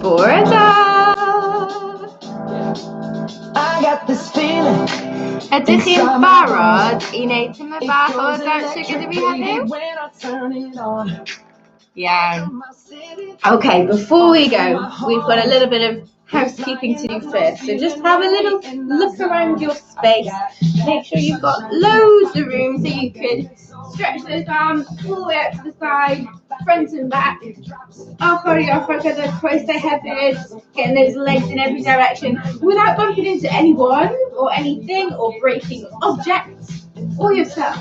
Bore da! I got this feeling. Ydych chi'n barod i wneud tymed bach o dawnsio gyda fi heddiw? Iawn. Okay, before we go, we've got a little bit of housekeeping to do first. So just have a little look around your space. Make sure you've got loads of room so you can stretch those arms all the way out to the side, front and back. Ochr i ochr gyda'r coesau hefyd, getting those legs in every direction without bumping into anyone or anything or breaking objects or yourself.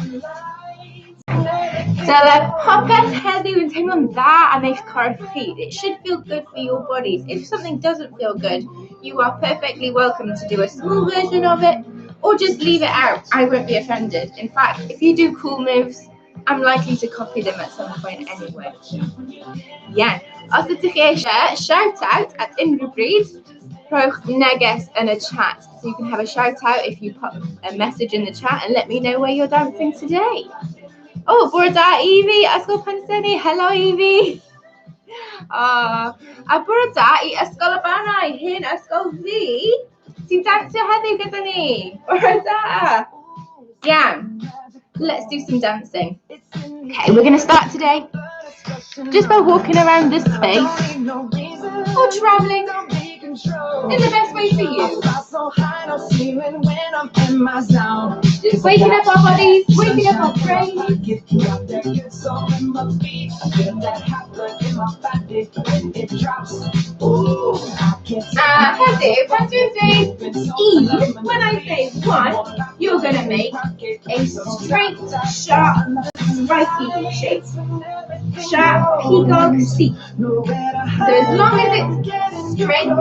Dyle popeth heddiw yn teimlo'n dda am eich corff chi. It should feel good for your bodies. If something doesn't feel good, you are perfectly welcome to do a small version of it or just leave it out. I won't be offended. In fact, if you do cool moves, I'm likely to copy them at some point anyway. Yeah. Os ydych chi eisiau shout out at unrhyw bryd, rhowch neges yn y chat. So you can have a shout out if you pop a message in the chat and let me know where you're dancing today. Oh, bore da, Evie, Ysgol Pensenni. Hello, Evie. A bore da i Ysgol y Bannau, hen ysgol fi, sy'n dawnsio heddiw gyda ni. Bore da. Iawn. Let's do some dancing. Okay, we're going to start today just by walking around this space or traveling in the best way for you. Just waking up our bodies, waking up our brains. Heddiw, pan dwi'n dweud un, when I say one, you're going to make a straight, sharp, spiky shape. Sharp peacock seat. So as long as it's straight,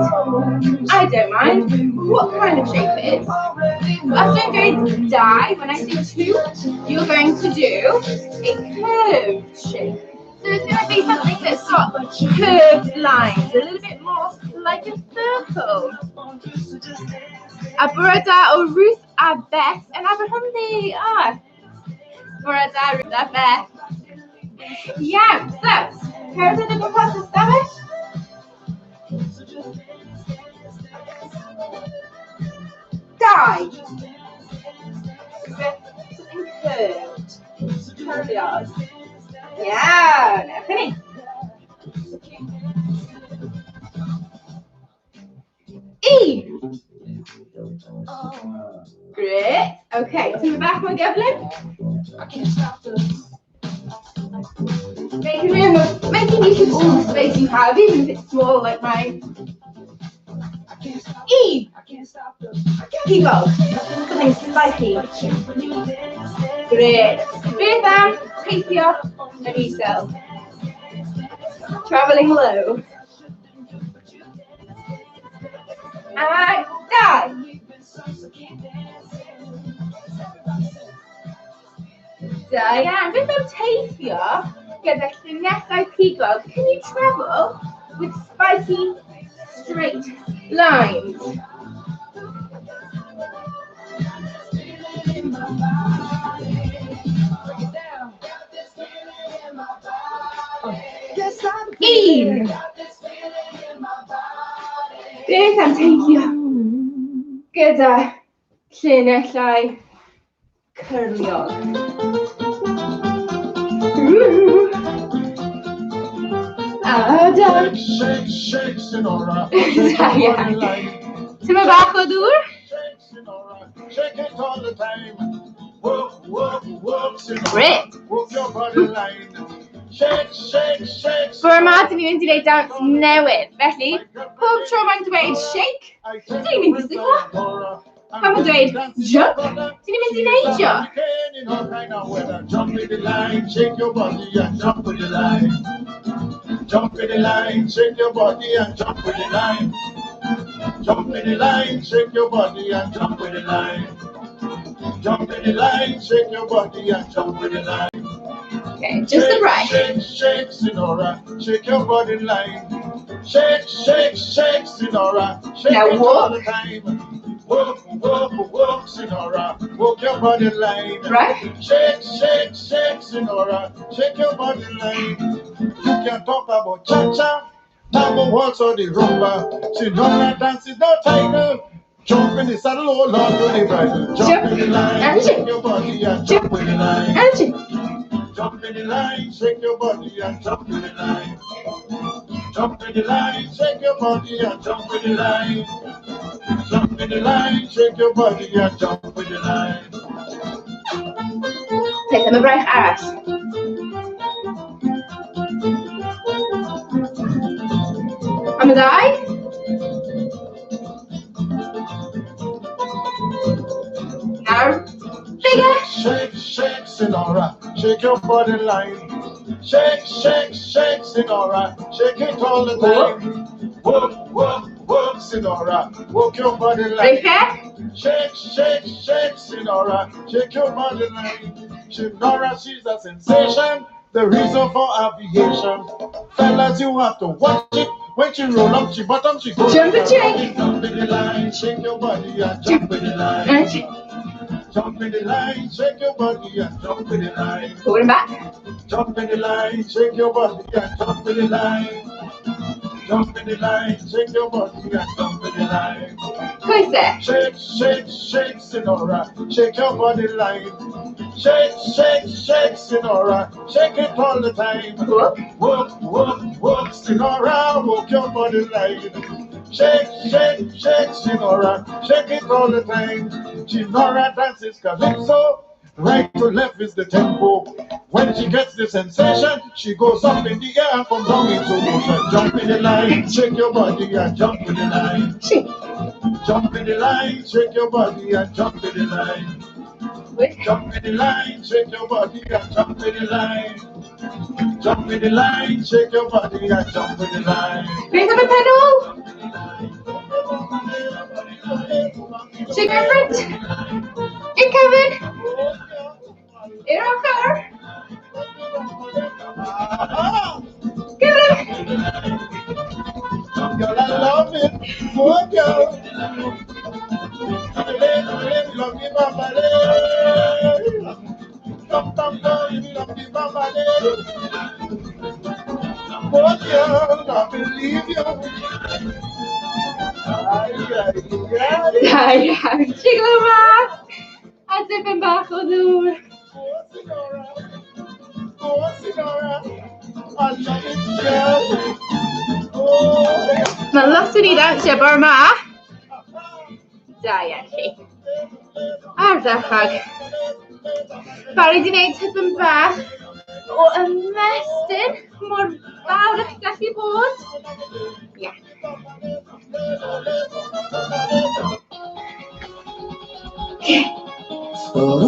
I don't mind what kind of shape it is. Os dwi'n dweud dau, when I say two, you're going to do a curved shape. So it's going to be something that's got curved lines, a little bit more like a circle. A bore da o Ruth a Beth yn Aberhonddu. Ah, bore da Ruth a Beth. Iawn, so, cerdded o gwmpas y stafell. Dau. Something curved. Curliog. Iawn, ewch â ni. Un. Great. Okay, tymed bach mwy gyflym. Making room, making use of all the space you have, even if it's small like mine. Un. Pigog. Something spiky. Great. Beth am teithio yn isel? Travelling low. A dau. Da iawn. Beth am teithio gyda llinellau pigog? Can you travel with spiky straight lines? Un. Beth am teithio gyda llinellau cyrliog? Woo! A da. Shake, shake, Sinora. Da iawn. Tymed bach o ddŵr. Shake, Sinora. Shake it all the time. Work, work, work, Sinora. Great. Work your body line. Shake, shake, shake. Bore yma, dyn ni'n mynd i wneud dawns newydd. Felly, pob tro mae'n dweud shake, dyn ni'n mynd i siglo. Pan mae'n dweud jump, dyn ni'n mynd i neidio. Jump in the line, shake your body and jump with the line. Jump in the line, shake your body and jump with the line. Jump in the line, shake your body and jump with the line. Jump in the line, shake your body and jump with the line. Okay, just the right. Shake, shake, Sinora, shake your body line. Shake, shake, shake, Sinora, shake Now it all walk. the time. Walk, walk, walk, Sinora, walk your body line. Right. Shake, shake, shake, Sinora, shake your body line. You can talk about cha-cha, Tango waltz or the rumba. Sinora dances no title. Jump in the saddle, oh Lord, to the bridle. Jump in the line, shake your body and jump in the line. Jump in the line, shake your body and jump in the line. Jump in the line, shake your body and jump in the line. Jump in the line, shake your body and jump in the line. Peth am y braich arall. Am y ddau. Nawr, bigger. Shake, shake, Sinora, shake your body line. Shake, shake, shake, Sinora, shake it all the time. Work, work, work, Sinora, work your body line. Shake, shake, shake, Sinora, shake your body line. Sinora, she's a sensation, the reason for aviation. Fellas, you have to watch it. When she roll up, she bottom, she goes. Jump and shake. Jump in the line, shake your body and jump in the line. And shake. Jump in the line, shake your body and jump in the line. Forward and back. Jump in the line, shake your body and jump in the line. Jump in the line, shake your body and jump in the line. Closer. Shake, shake, shake, Sinora, shake your body line. Shake, shake, shake, Sinora, shake it all the time. Work, work, work, work, Sinora, work your body line. Shake, shake, shake, Sinora, shake it all the time. Sinora dances calypso, right to left is the tempo. When she gets the sensation, she goes up in the air and comes down into motion. Jump in the line, shake your body and jump in the line. Shake. Jump in the line, shake your body and jump in the line. Wait. Jump in the line, shake your body and jump in the line. Jump in the line, shake your body and jump in the line. Raise up a pedal. Shake your front. In Kevin. I'r ochr. Gyflym. Girl, I love it. Good girl. Good girl, I believe you. Da iawn. Jiglo mas. A dipyn bach o ddŵr. Mae lot o ni ddawnsio bore 'ma. Da iawn chi. Ardderchog. Barod i wneud tipyn bach o ymestyn mor fawr â chi'n gallu bod. Ie.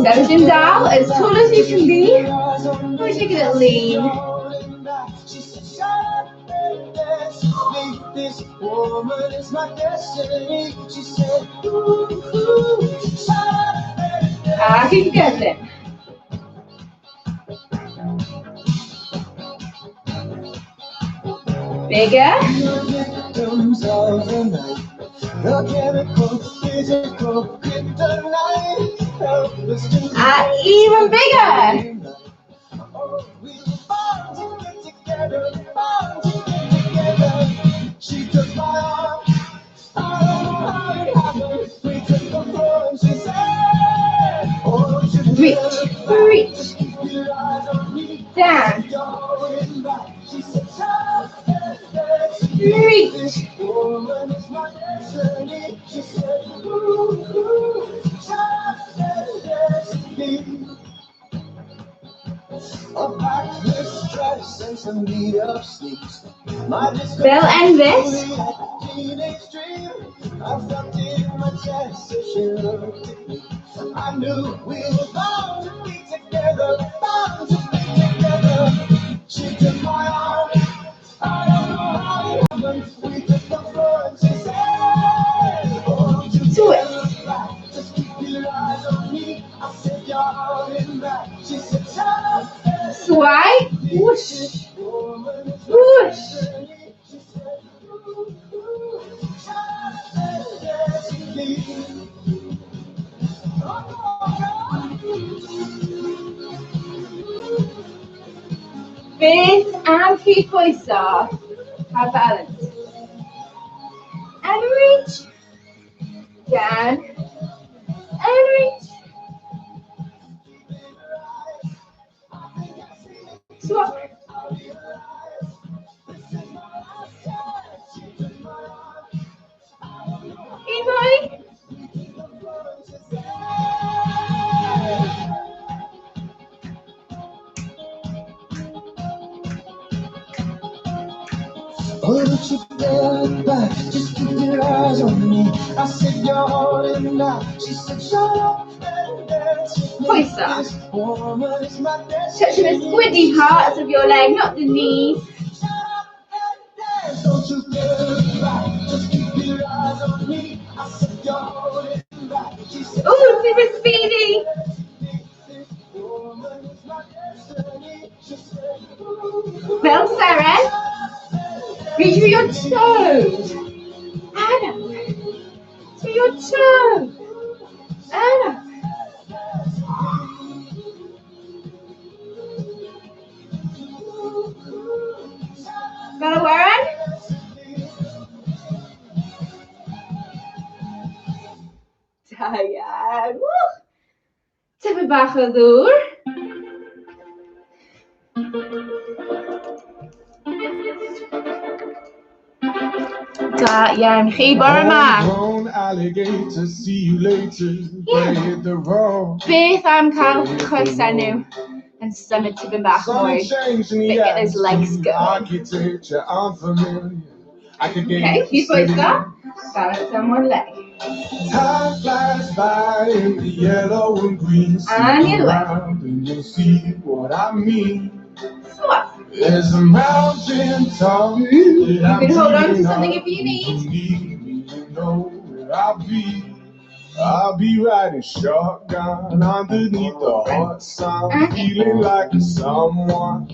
Sefyll yn dal, as tall as you can be. We're taking it lean. This woman is my destiny. She said, ooh, ooh, shut up. Ac yn gyflym. Bigger. Victims of the night. The chemical, physical, kryptonite. Helpless to Even bigger. Oh, we were born to get together, born to get together. She took my arm. I don't know how it happened. We took the floor and she said, oh, don't you Reach, reach. Just keep your eyes on me. Down. Going back. She said, shut up. Reach. This woman is my destiny. She said, ooh, ooh, shut up, destiny. A backless dress and some beat up sneaks. My disco They'll end this. Teenage dream. I felt it in my chest as she looked at me. I knew we were bound to be together, bound to be together. She took my arm. I don't know how it happened. We took the floor and she said, oh, don't you Twist. look back. Just keep your eyes on me. I said, you're all in back. She said, shut up. Sway. Whoosh. Whoosh. Beth am chi pwyso Have balance. And reach. Down. And reach. Swap. Un mwy. Oh, don't you dare look back, just keep your eyes on me. I said you're holding out. She said shut up and dance with me. Pwyso. This woman is my Touching the destiny. squidgy parts of your leg, not the knees. Shut up and dance, don't you dare look back, just keep your eyes on me. I said you're holding back. She said Oh, super speedy. this woman is my destiny. She said, ooh, Fel seren. Reach for your toes. And up. To your toes. And up. Fel awyren. Da iawn. Woo. Tipyn bach o ddŵr. Da iawn chi bore yma. Grown alligator, see you later. Better hit the road. Beth am cael coesau nhw yn symud tipyn bach mwy? Something changed in the But get those legs atmosphere. going. Architecture unfamiliar. I could get Okay, used few to points it. there. Balance on one leg. Time flies by in the yellow and green. Stick And the other way. around and you'll see what I mean. Swap. There's a mountain top that You I'm can hold on to dreaming something of. if you need. You need me, you know where I'll be. I'll be riding shotgun underneath the hot sun, Okay. feeling like a someone.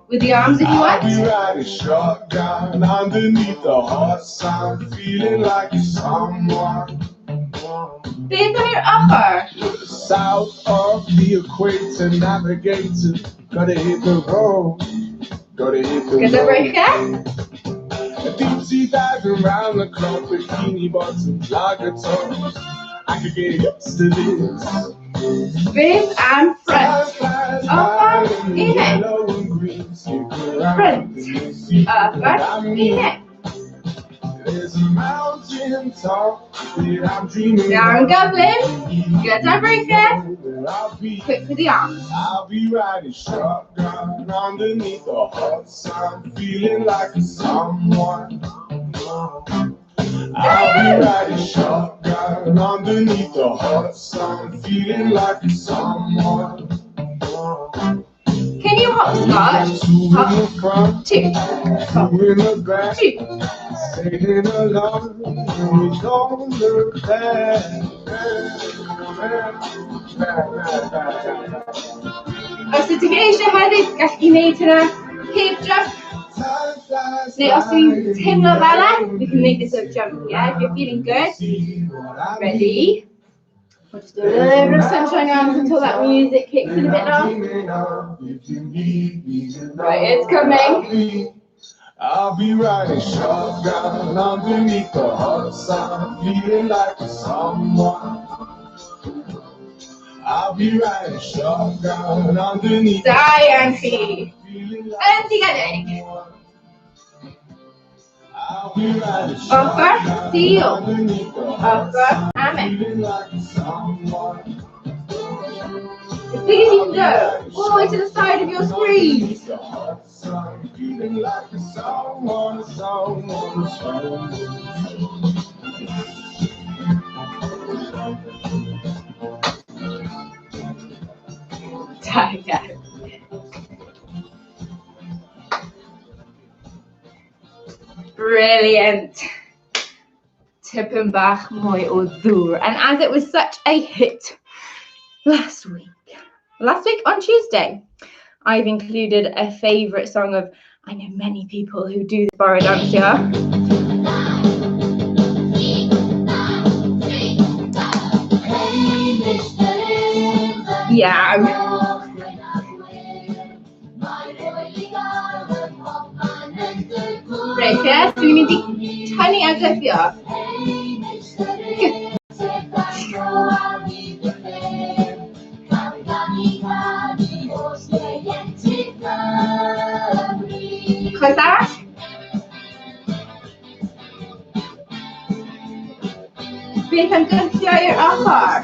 With the arms if you I'll be want. riding shotgun underneath the hot sun, feeling like a someone. Beth am i'r ochr? South of the equator, navigator, gotta hit the road, gotta hit the Gyda road. breichiau. A deep sea diving round the clock, bikini bottoms, lager tops. I could get used to this. Beth am Time front? flies Ochr, by in the un. yellow and green. Stick around Front. and you'll see what Ochr, I mean. un. There's a mountain top that I'm dreaming Down of. gyflym. Gyda breichiau. Where I'll be. Quick with the arms. I'll be riding shotgun underneath the hot sun, feeling like a someone. I'll be riding shotgun underneath the hot sun, feeling like a someone. Can you hopscotch? Two in Hop, the front, two, hop, two in the back, two. sailing along, and we don't look back. Back, back, back, back. Os ydych chi eisiau hefyd, gall i wneud hynna heb jump. Time flies Neu os ti'n by teimlo in fel e, the we can make this a jump, yeah? If you're feeling good. See what I mean? Ready? We'll just do a little bit of sunshine arms until that music kicks in a bit now. Right, it's coming. I'll be riding shotgun underneath the hot sun, feeling like a someone. I'll be riding shotgun underneath the Da iawn chi. feeling like Bendigedig. someone. I'll be riding Ochr, shotgun seal. underneath the hot Ochr, sun, amen. feeling like someone. As big as you can go, all the way to the side of your screen. The hot sun, feeling like a someone, someone, someone. Da iawn. Brilliant. Tipyn bach mwy o ddŵr. And as it was such a hit last week on Tuesday, I've included a favourite song of, I know many people who do the Bore dance here. Yeah. a gwthio. Coes arall. Beth am gwthio i'r ochr?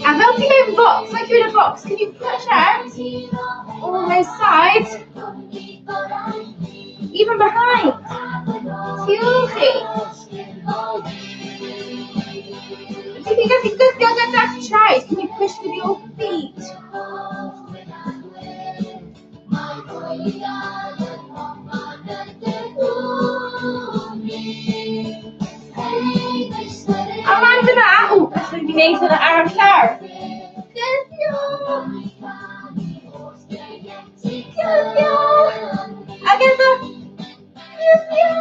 A fel ti mewn box, like you're in a box, can you push out all those sides? Even behind. Tu ôl chi. Ti'n gallu gwthio gyda'ch traed? Can you push with your feet? A lan fyna, o, gallwn ni wneud hwnna ar y llawr. Gwthio! Gwthio! Ac eto, gwthio!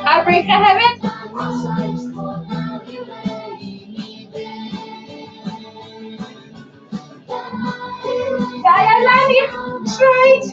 A'r breichiau hefyd. Da iawn, lan i'r traed.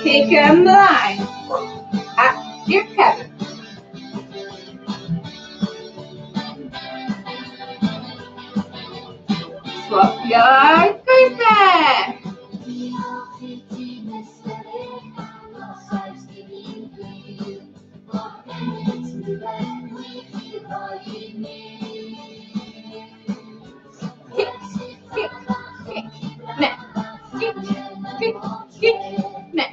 Cic ymlaen. A i'r cefn. Swapio'r coesau. Kick, kick, kick. Ne. Kick, kick, kick. Ne.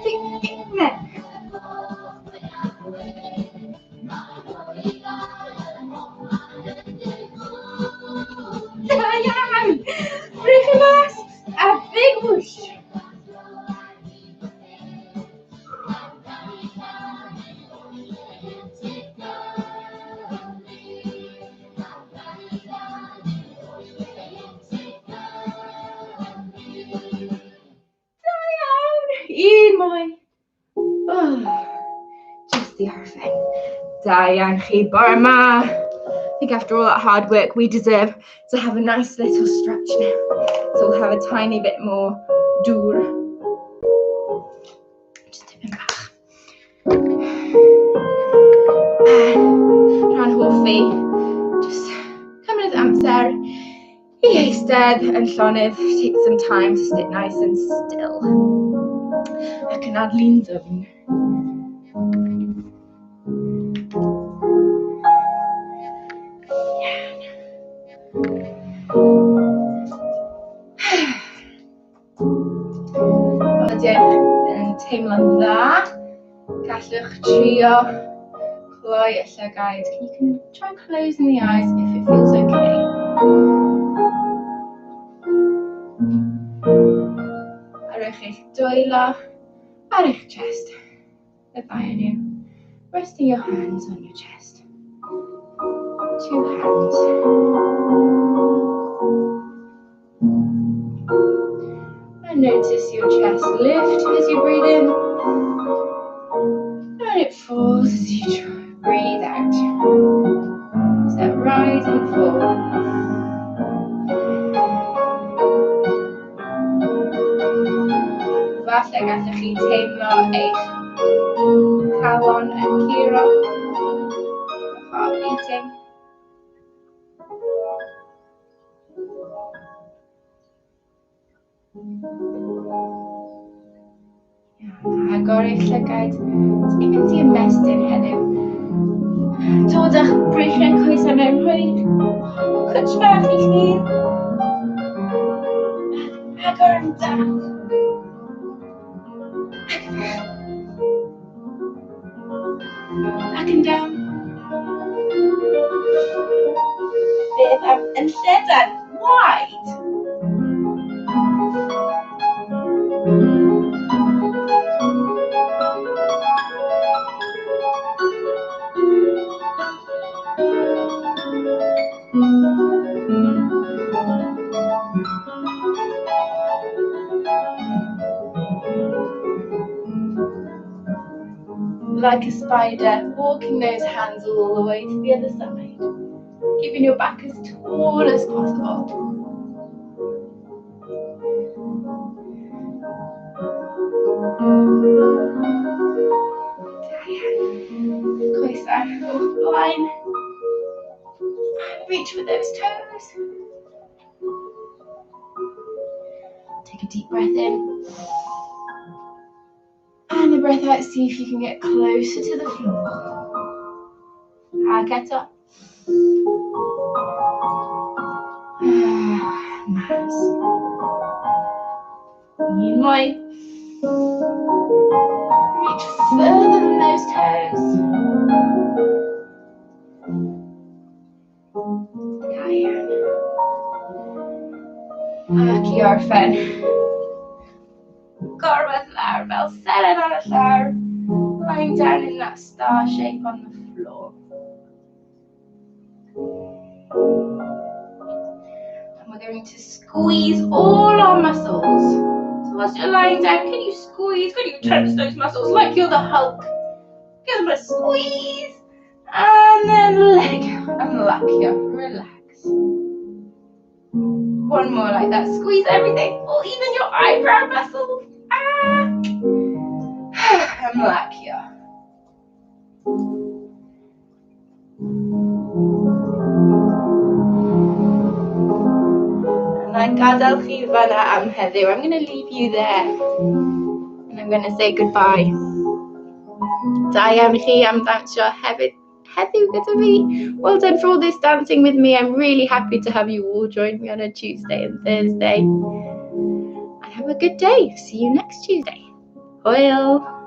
Kick, kick, ne. Da iawn! Breichiau mas a big whoosh. Da iawn! Un mwy. Oh, just i orffen. Da iawn chi bore 'ma. I think after all that hard work, we deserve to have a nice little stretch now. So we'll have a tiny bit more dŵr. Just tipyn bach. Rhan hoff fi, just cymryd amser i eistedd yn llonydd. Take some time to sit nice and still. Ac anadlu'n ddwfn. Iawn. Os ydych yn teimlo'n dda, gallwch trio cloi y llygaid. You can try closing the eyes if it feels okay. A rhowch eich dwylo ar eich chest. Y ddau o nhw. Resting your hands on your chest. Two hands. And notice your chest lift as you breathe in. And it falls as you breathe out. Is that rise and fall. Falle gallwch chi teimlo eich Calon yn curo. Heart beating. Agor eich llygaid. Ni'n mynd i ymestyn heddiw. Dod â'ch breichiau coesau mewn, rhoi cwtsh bach i chi. Agor yn dal. Ac yn down. Beth am yn lledan? Wide. Like a spider, walking those hands all the way to the other side, keeping your back as tall as possible. Coesau o'r blaen. Reach for those toes. Take a deep breath in. And a breath out, see if you can get closer to the floor. Ac eto. Mas. Un mwy. Reach further than those toes. Da iawn. Ac i orffen. Gorwedd lawr fel seren ar y llawr. Lying down in that star shape on the floor. And we're going to squeeze all our muscles. So whilst you're lying down, can you squeeze? Can you tense those muscles like you're the Hulk? Give them a squeeze. And then let go and ymlacio. Relax. One more like that. Squeeze everything, or even your eyebrow muscles. Ah. Ymlacio. And I'm gadael chi fan'na am heddiw. I'm going to leave you there. And I'm going to say goodbye. Da iawn chi am ddawnsio hefyd heddiw gyda fi. Well done for all this dancing with me. I'm really happy to have you all join me on a Tuesday and Thursday. And have a good day. See you next Tuesday. Hwyl.